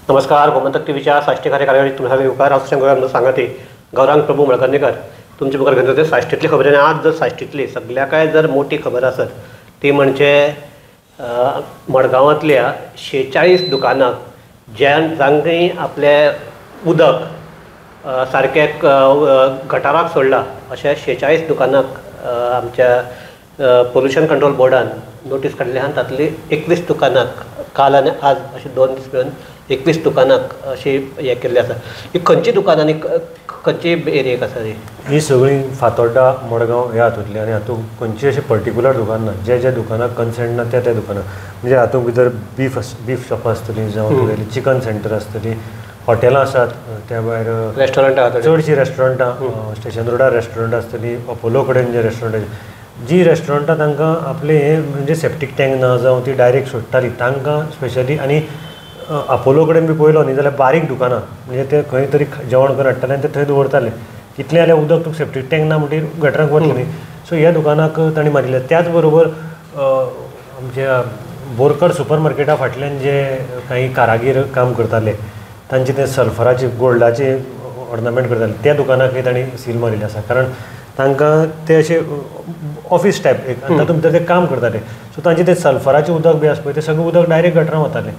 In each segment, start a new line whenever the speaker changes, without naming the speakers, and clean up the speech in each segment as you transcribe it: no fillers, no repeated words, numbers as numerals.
नमस्कार, गोमंतक टीव्हीच्या साश्टी कार्यावळीत तुमच्या येवकार. हांव सुशांत सांगाती गौरांग प्रभू मळकर्णेकर तुमचे मुखार घेवन येता साश्टीतली खबर. आनी आज जर साश्टीतली सगळ्या काय जर मोठी खबर आसत ती म्हणजे मडगांवांतल्या 46 दुकानांक ज्या जांकां आपलें उदक सारकें गटाराक सोडलां अशा 46 दुकानांक आमच्या पोल्युशन कंट्रोल बोर्डान नोटीस काडली आनी तातूंतली 21 दुकानांक काल आनी आज अशें 2 दीस मेळून 21 दुकानांक अशी हें केल्लें आसा. ही खंयची दुकानां आनी खंयची एरियेक आसा ही?
ही सगळीं फातोड्डा मडगांव ह्या हातूंतली आनी हातूंत खंयची अशें पर्टिक्युलर दुकान ना. जे जे दुकानाक कन्सेंट ना त्या त्या दुकानाक, म्हणजे हातूंत भितर बीफ शॉपां आसतलीं, जावं तुगेली चिकन सेंटर आसतली, हॉटेलां आसात, त्या भायर
रेस्टॉरंटां,
चडशीं रेस्टॉरंटां, स्टेशन रोडार रेस्टॉरंट आसतली, अपोलो कडेन जे रेस्टॉरंट, जी रेस्टॉरंटां तांकां आपलें हें म्हणजे सेप्टीक टँक ना जावं ती डायरेक्ट सोडटाली तांकां स्पेशली. आनी अपोलो कडेन बी पळयलो न्ही जाल्यार बारीक दुकानां, म्हणजे ते खंय तरी जेवण करून हाडटाले आनी ते थंय दवरताले. कितलें जाल्यार उदक तुका सेप्टीक टँक ना म्हणटकीर गटराक वतलें न्ही. सो ह्या दुकानाक तांणी मारिल्लें. त्याच बरोबर आमच्या बोरकर सुपर मार्केटा फाटल्यान जे काही कारागीर काम करताले तांचे ते सल्फराचे गोल्डाचे ऑर्नामेंट करताले त्या दुकानाकय तांणी सील मारिल्लें आसा, कारण तांकां ते अशे ऑफीस टायप एक आनी तातूंत भितर ते काम करताले. सो तांचे ते सल्फराचें उदक बी आसा पळय तें सगळें उदक डायरेक्ट गटरां वतालें.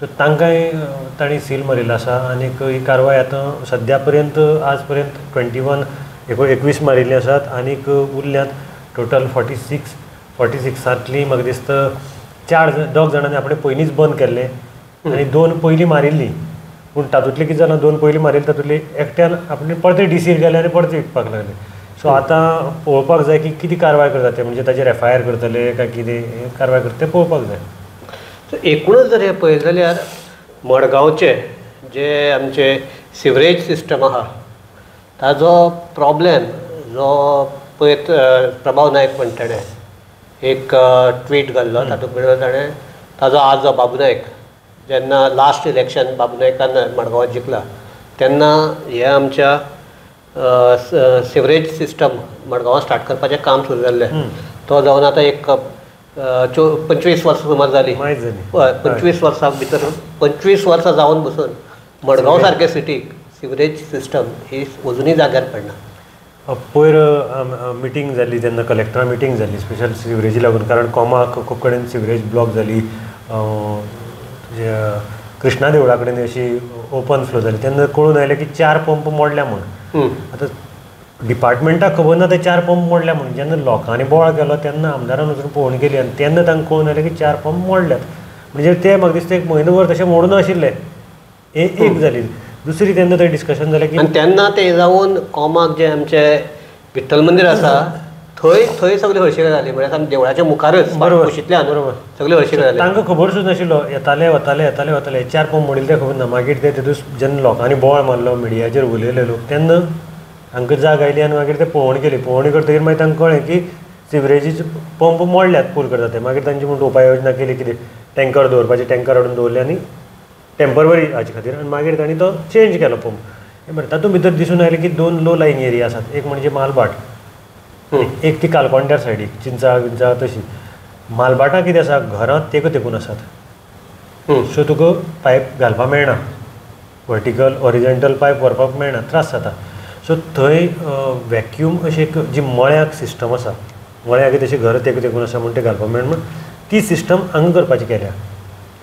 सो तांकांय तांणी सील मारिल्लो आसा. आनीक ही कारवाय आतां सद्या पर्यंत आज पर्यंत 21 मारिल्ली आसात आनीक उरल्यात टोटल 46. 46 म्हाका दिसता 4 दोग जाणांनी आपणें पयलींच बंद केल्लें आनी 2 पयलीं मारिल्लीं. पूण तातूंतलें कितें जालां, 2 पयलीं मारिल्लीं तातूंतली एकट्यान आपणें परतें डिसीर गेलें आनी परतें विकपाक लागलें. सो आतां पळोवपाक जाय की कितें कारवाय करता ते, म्हणजे ताचेर एफआयआर करतले काय कितें कारवाय करता तें पळोवपाक जाय.
एकूणच जर हें पळयलें जाल्यार मडगांवचे जे आमचे सिवरेज सिस्टम आहा ताजो प्रॉब्लेम जो पळयत प्रभाव नायक म्हण ताणें एक ट्वीट घाल्लो, तातूंत भितर ताणें ताजो आजो बाबू नायक जेन्ना लास्ट इलेक्शन बाबू नायकान मडगांवांत जिखला तेन्ना हे आमच्या सिवरेज सिस्टम मडगांवांत स्टार्ट करपाचें काम सुरू जाल्लें. तो जावन आतां एक 25 वर्सां सुमार जाली. 25 वर्सां भितर 25 वर्सां जावन बसून मडगांव सारके सिटीक सिवरेज सिस्टम ही अजुनूय जाग्यार पडना.
पयर मिटींग जाली तेन्ना कलेक्टरा मिटींग जाली स्पेशल सिवरेजी लागून, कारण कोमाक खूब कडेन सिवरेज ब्लॉक जाली, कृष्णा देवळा कडेन अशी ओपन फ्लो जाली. तेन्ना कळून आयलें की 4 पंप मोडल्या म्हूण. आतां डिपार्टमेंटाक खबर ना ते 4 पंप मोडल्या म्हणून. जेन्ना लोकांनी बोवाळ केलो तेन्ना आमदारान वचून पळोवणी केली आनी तेन्ना तांकां कळून आयलें की 4 पंप मोडल्यात. म्हणजे ते म्हाका दिसता एक म्हयनो भर तशें मोडून आशिल्ले. एक जाली. दुसरी तेन्ना थंय डिस्कशन जालें की
तेन्ना ते जावन कोमाक जे आमचे विठ्ठल मंदीर आसा थंय थंय सगळी हळशिकां जाली, म्हळ्यार आमी देवळाच्या मुखारच कुशींतल्यान बरोबर सगळी हळशिकां जाली.
तांकां खबर सुद्दां नाशिल्लो, येताले वताले येताले वताले, 4 पंप मोडिल्ले ते खबर ना. मागीर ते तितून जेन्ना लोकांनी बोवाळ मारलो, मिडियाचेर उलयले लोक, तेन्ना तांकां जाग आयली आनी मागीर ते पळोवणी केली. पळोवणी करतकीर मागीर तांकां कळ्ळें की सिवरेजीचे पंप मोडल्यात पूल करता ते. मागीर तांची म्हण उपाय योजना केली, कितें टँकर दवरपाचे, टँकर हाडून दवरले आनी टेम्पररी हाचे खातीर, आनी मागीर तांणी तो चेंज केलो पंप. बरें, तातूंत भितर दिसून आयलें की 2 लो लायिंग एरिया आसात, एक म्हणजे मालभाट, एक ती कालकोंड्यार सायडीक चिंचा विंचा तशी. मालभाटां कितें आसा, घरां तेको तेकून आसात, सो तुका पायप घालपाक मेळना, वर्टिकल हॉरिजेंटल पायप व्हरपाक मेळना, त्रास जाता. सो थंय वॅक्यूम अशें एक जी मळ्याक सिस्टम आसा, मळ्याक तशें घर तेकून तेकून आसा म्हूण तें घालपाक मेळना म्हूण ती सिस्टम हांगा करपाची केल्या.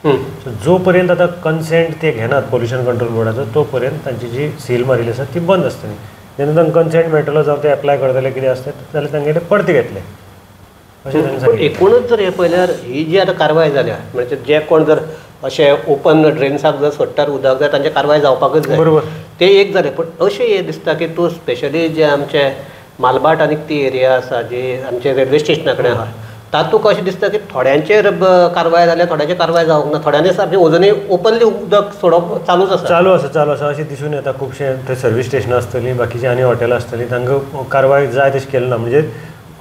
सो जो पर्यंत आतां कन्सेंट ते घेनात पोल्युशन कंट्रोल बोर्डाचो तो पर्यंत तांची जी सील मारिल्ली आसा ती बंद आसतली. जेन्ना तांकां कन्सेंट मेळटलो जावं ते एप्लाय करतले कितें आसता जाल्यार तांगेले परते घेतले अशें तांणी सांगलें.
एकूणच जर हें पळयल्यार ही जी आतां कारवाय जाल्या म्हणजे जे कोण जर अशें ओपन ड्रेन्साक जर सोडटात उदक जाल्यार तांचेर कारवाय जावपाकच जाय,
बरोबर
ते एक जालें. पूण अशें हें दिसता की तूं स्पेशली जे आमचे मालभाट आनी ती एरिया आसा जी आमचे रेल्वे स्टेशना कडेन आहा तातूंत अशें दिसता की थोड्यांचेर कारवाय जाल्या, थोड्यांचेर कारवाय जावंक ना, थोड्यांनी सारकें अजुनूय ओपनली उदक सोडप चालूच आसा.
चालू आसा, चालू आसा अशें दिसून येता. खुबशे थंय सर्वीस स्टेशनां आसतलीं, बाकीचीं आनी हॉटेलां आसतलीं, तांकां कारवाय जाय तशी केली ना. म्हणजे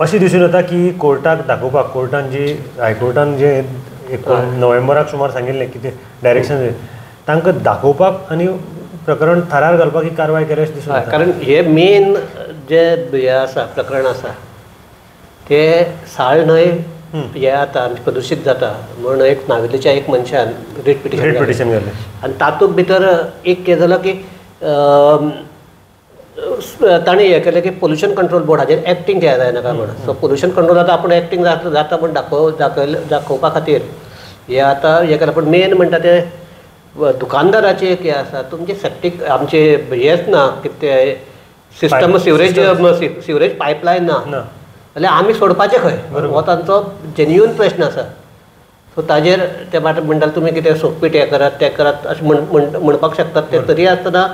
अशें दिसून येता की कोर्टाक दाखोवपाक, कोर्टान जी हायकोर्टान जे एक नोव्हेंबराक सुमार सांगिल्लें की ते डायरेक्शन तांकां दाखोवपाक आनी प्रकरण थारार घालपाक ही कारवाय केल्या अशें दिसून येता.
कारण हे मेन जे हें आसा प्रकरण आसा ते साळ न्हंय हें जाता प्रदुशीत जाता म्हूण एक नावेलीच्या एक मनशान रिट पिटिशन घालें आनी तातूंत भितर एक हें जालो की ताणें हें केलें की पोल्युशन कंट्रोल बोर्ड हाजेर एक्टींग कित्याक जायना काय म्हूण. सो पोल्युशन कंट्रोल आतां आपूण एक्टींग जाता म्हूण दाखोवपा खातीर हें आतां हें केलां. पूण मेन म्हणटा तें दुकानदाराचें एक हें आसा, तुमचें सेप्टीक आमचें हेंच ना कितें तें सिस्टम सिवरेज पायपलायन ना जाल्यार आमी सोडपाचें खंय, हो तांचो जेन्युइन प्रश्न आसा. सो ताजेर ते बाट म्हणटाले तुमी कितें सोकपीट हें करात तें करात अशें म्हणपाक शकतात ते, तरी आसतना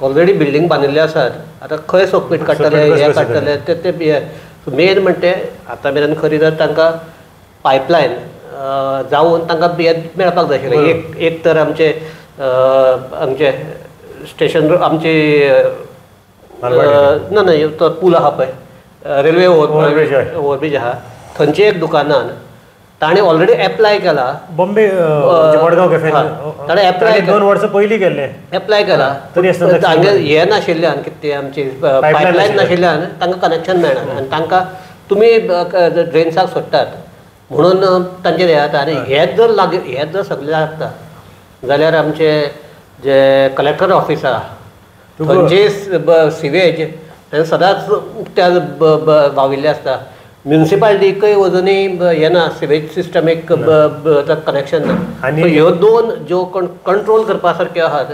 ऑलरेडी बिल्डींग बांदिल्ले आसात, आतां खंय सोकपीट काडटले हें काडटले ते मेन म्हणटे आतां मेरेन खरी तर तांकां पायपलायन जावन तांकां हें मेळपाक जाय आशिल्लें. एक एक तर आमचे आमचे स्टेशन आमचे ना ना तो पूल आहा पळय रेल्वे ओवरब्रीज आहा थंयचे एक दुकानान ताणें ऑलरेडी एप्लाय केला
बॉम्बे मडगांव कॅफे
ताणें एप्लाय
2 वर्सां पयलीं केल्लें
एप्लाय केला
तरी
तांगेर हें नाशिल्ल्यान कितें तें आमची पायपलायन नाशिल्ल्यान तांकां कनेक्शन मेळना आनी तांकां तुमी ड्रेन्साक सोडटात म्हणून तांचेर हें जाता. आनी हेंच जर लागीं हेंच जर सगळें लागता जाल्यार आमचे जे कलेक्टर ऑफिस आहा थंयचे सिवेज थंय सदांच उक्त्या व्हांविल्लें आसता. म्युनिसिपालिटीकय अजुनूय हें ना सिवेज सिस्टमीक कनेक्शन ना. आनी ह्यो दोन ज्यो कंट्रोल करपा सारक्यो आहात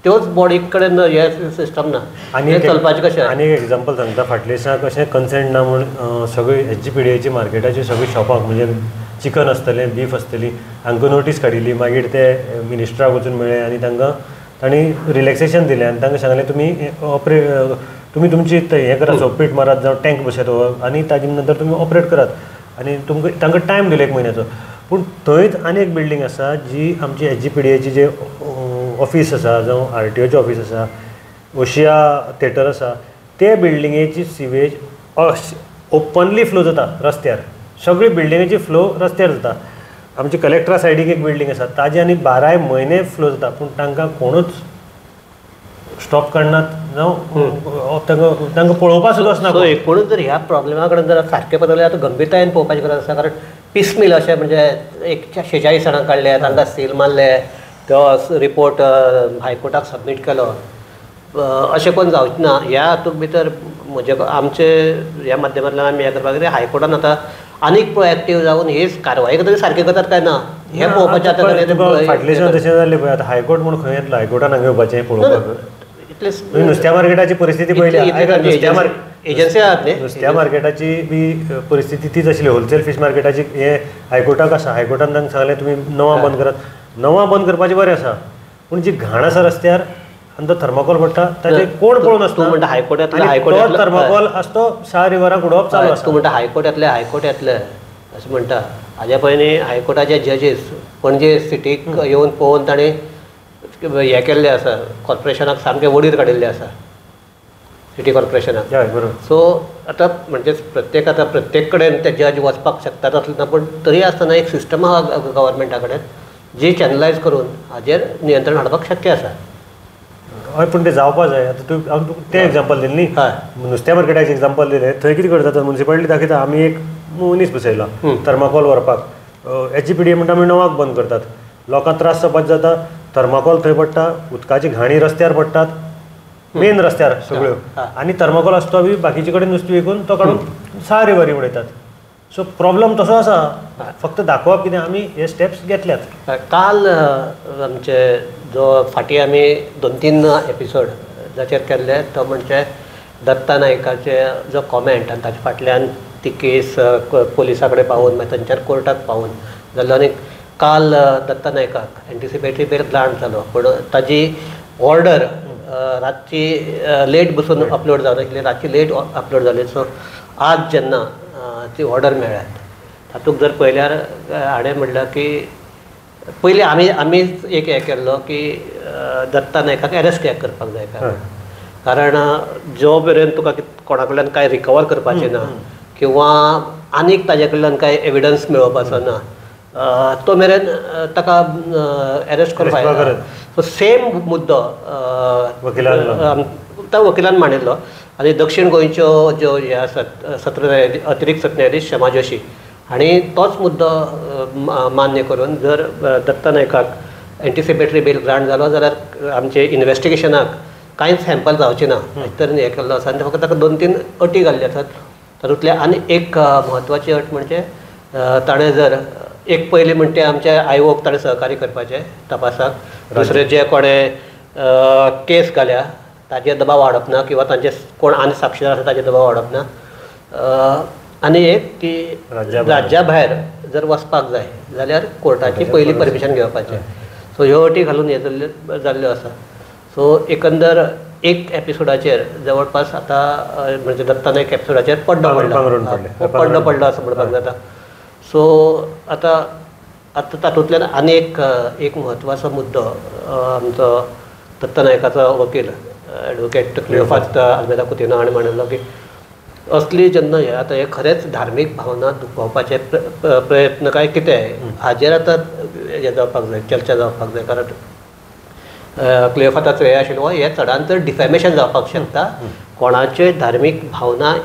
त्योच बॉडी कडेन हें सिस्टम ना आनी चलपाचें कशें.
आनी एक एग्जाम्पल सांगता, फाटल्या दिसा कशें कन्सेंट ना म्हूण सगळी H G P D Aichi मार्केटाची सगळीं शॉपांक म्हणजे चिकन आसतलें बीफ आसतली हांकां नोटीस काडिल्ली, मागीर ते मिनिस्टराक वचून मेळ्ळे आनी तांकां तांणी रिलॅक्सेशन दिलें आनी तांकां सांगलें तुमी ऑपरेट तुमी तुमची हें करात सोपीट मारात जावं टँक बसयात आनी ताजे नंतर तुमी ऑपरेट करात आनी तुमकां तांकां टायम दिलो 1 म्हयन्याचो. पूण थंयच आनी एक बिल्डींग आसा जी आमची एच जी पी डी एची जे ऑफीस आसा जावं आर टी ओचें ऑफीस आसा ओशिया थिएटर आसा ते बिल्डिंगेची सिवेज ओपनली फ्लो जाता रस्त्यार, सगळी बिल्डिंगेची फ्लो रस्त्यार जाता. आमची कलेक्टरा सायडीक एक बिल्डींग आसा ताजे आनी 12 म्हयने फ्लो जाता, पूण तांकां कोणूच स्टॉप काडनात जावं तांकां तांकां पळोवपाक सुद्दां वचना.
सो एकूणच जर ह्या प्रॉब्लेमा कडेन जर सारकें पळयल्यार आतां गंभीरतायेन पळोवपाची गरज आसा, कारण पिसमील अशें म्हणजे 146 जाणांक काडले, तांकां सील मारले, तो रिपोर्ट हायकोर्टाक सबमीट केलो, अशें करून जावचें ना. ह्या हातूंत भितर म्हजे आमचे ह्या माध्यमांतल्यान आमी हें करपाक जाय, हायकोर्टान आतां आनीक प्रोएक्टीव जावन ही कारवाय तरी सारकी करतात काय ना हें पळोवपाचें.
आतां फाटले दिसा तशें जालें पळय, आतां हायकोर्ट म्हूण खंय येतलो, हायकोर्टान हांगा येवपाचें पळोवपाक. इतलें नुस्त्या मार्केटाची परिस्थिती पळयली,
एजन्सी आहात न्ही
नुस्त्या मार्केटाची बी परिस्थिती तीच आशिल्ली. होलसेल फीश मार्केटाची हें हायकोर्टाक आसा, हायकोर्टान तांकां सांगलें तुमी 9 बंद करात, 9 बंद करपाचें बरें आसा पूण जी घाण आसा रस्त्यार आनी तो थर्माकोल पडटा ताचे कोण पळोवन आसता.
तूं म्हणटा हायकोर्टांतले हायकोर्टांतलो
थर्माकोल आसा तो 6 रिवराक उडोवप चालू आसा.
तूं म्हणटा हायकोर्टांतले हायकोर्ट येतले अशें म्हणटा, हाज्या पयलीं हायकोर्टाचे जजीस पणजे सिटीक येवन पळोवन ताणें हें केल्लें आसा, कॉर्पोरेशनाक सामकें वडीर काडिल्लें आसा सिटी कॉर्पोरेशनाक.
बरोबर.
सो आतां म्हणजेच प्रत्येक आतां प्रत्येक कडेन ते जज वचपाक शकतात असलें ना, पूण तरी आसतना एक सिस्टम आहा गव्हर्मेंटा कडेन जी चॅनलायज करून हाजेर नियंत्रण हाडपाक शक्य आसा.
हय, पूण तें जावपा जाय. आतां तूं हांव तुका तें एग्जाम्पल दिलें न्ही, नुस्त्या मार्केटाचें एग्जाम्पल दिलें, थंय कितें करता म्युनिसिपालिटी दाखयता आमी एक मनीस बसयला थर्माकोल व्हरपाक, एच जी पी डी म्हणटा आमी 9 बंद करतात, लोकांक त्रास जावपाक जाता, थर्माकोल थंय पडटा, उदकाची घाणी रस्त्यार पडटात मेन रस्त्यार सगळ्यो, आनी थर्माकोल आसता तो बी बाकीचे कडेन नुस्तें विकून तो काडून 6 रिवरी उडयतात. सो प्रॉब्लम तसो आसा, फक्त दाखोवप कितें आमी हे स्टेप्स घेतल्यात.
काल आमचे जो फाटीं आमी 2-3 एपिसोड जाचेर केल्ले तो म्हणजे दत्ता नायकाचे जो कॉमेंट आनी ताचे फाटल्यान ती केस पोलिसा कडेन पावून मागीर थंयच्यान कोर्टाक पावून जाल्लो. आनी काल दत्ता नायकाक एन्टिसिपेटरी बेल ग्रांट जालो, पूण ताजी ऑर्डर रातची लेट बसून अपलोड जावन आशिल्ली, रातची लेट अपलोड जाली. सो आज जेन्ना ती ऑर्डर मेळ्ळ्यात तातूंत जर पळयल्यार हाणें म्हणलां की पयलीं आमी आमीच एक हें केल्लो की दत्ता नायकाक एरेस्ट कित्याक करपाक जाय काय, कारण जो मेरेन तुका कोणा कडल्यान कांय रिकवर करपाचें ना किंवा आनीक ताजे कडल्यान कांय एविडन्स मेळोवपाचो ना तो मेरेन ताका एरेस्ट करपाक जाय. सो सेम मुद्दो त्या वकिलान मांडिल्लो आनी दक्षिण गोंयच्यो ज्यो हे आसात सत्र न्यायाधीश, अतिरिक्त सत्र न्यायाधीश क्षमा जोशी आनी तोच मुद्दो मान्य करून जर दत्ता नायकाक एंटिसिपेटरी बेल ग्रांट जालो जाल्यार आमचे इन्वेस्टिगेशनाक कांयच हॅम्पर जावचें ना अशें तरेन हें केल्लो आसा. आनी फक्त ताका 2-3 अटी घाल्ल्यो आसात. तातूंतले आनी एक म्हत्वाची अट म्हणजे ताणें जर एक पयलीं म्हणटे आमच्या आयोगाक ताणें सहकार्य करपाचें तपासाक, दुसरें जे कोणें केस घाल्या ताजेर दबाव हाडप ना किंवा तांचे कोण आनी साक्षीदार आसा ताजेर दबाव हाडप ना, आनी एक की राज्या भायर जर वचपाक जाय जाल्यार कोर्टाची पयलीं परमिशन घेवपाचें. सो ह्यो अटी घालून हें जाल्ल्यो आसा. सो एकंदर एक एपिसोडाचेर जवळपास आतां म्हणजे दत्ता नायक एपिसोडाचेर पड्डो पडला, पड्डो पडलो असो म्हणपाक जाता. सो आतां आतां तातूंतल्यान आनी एक एक म्हत्वाचो मुद्दो आमचो दत्ता नायकाचो वकील एडवोकेट क्लियोफात आल्मेदा कुतिन्हो हाणें म्हणिल्लो की असली जेन्ना हें आतां हें खरेंच धार्मीक भावना दुखोवपाचे प्रयत्न काय कितें हाजेर आतां हें जावपाक जाय, चर्चा जावपाक जाय. कारण क्लियोफाताचो हें आशिल्लो हें चडान चड डिफेमेशन जावपाक शकता, कोणाच्योय धार्मीक भावना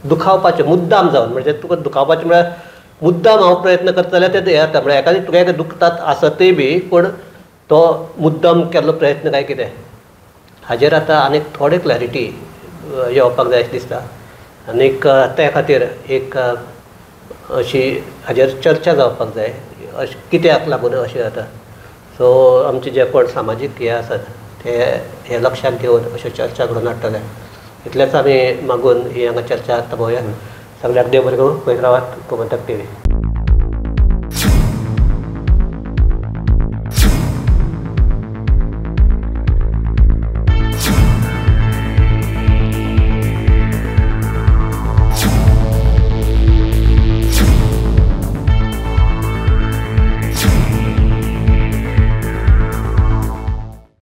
दुखावपाच्यो मुद्दाम जावन, म्हणजे तुका दुखावपाचें म्हळ्यार मुद्दाम हांव प्रयत्न करता जाल्यार तें हें जाता, म्हळ्यार एखादें तुका दुखतात आसतूय बी पूण तो मुद्दाम केल्लो प्रयत्न काय कितें हाजेर आतां आनीक थोडी क्लॅरिटी येवपाक जाय अशें दिसता. आनीक त्या खातीर एक अशी हाजेर चर्चा जावपाक जाय अशें कित्याक लागून अशें जाता. सो आमचे जे कोण सामाजीक हे आसात ते हे लक्षांत घेवन अश्यो चर्चा घडोवन हाडटले इतलेंच आमी मागून ही हांगा चर्चा थांबोवया. सगळ्याक देव बरें करूं. पळयत रावात गोमंतक टीव्ही.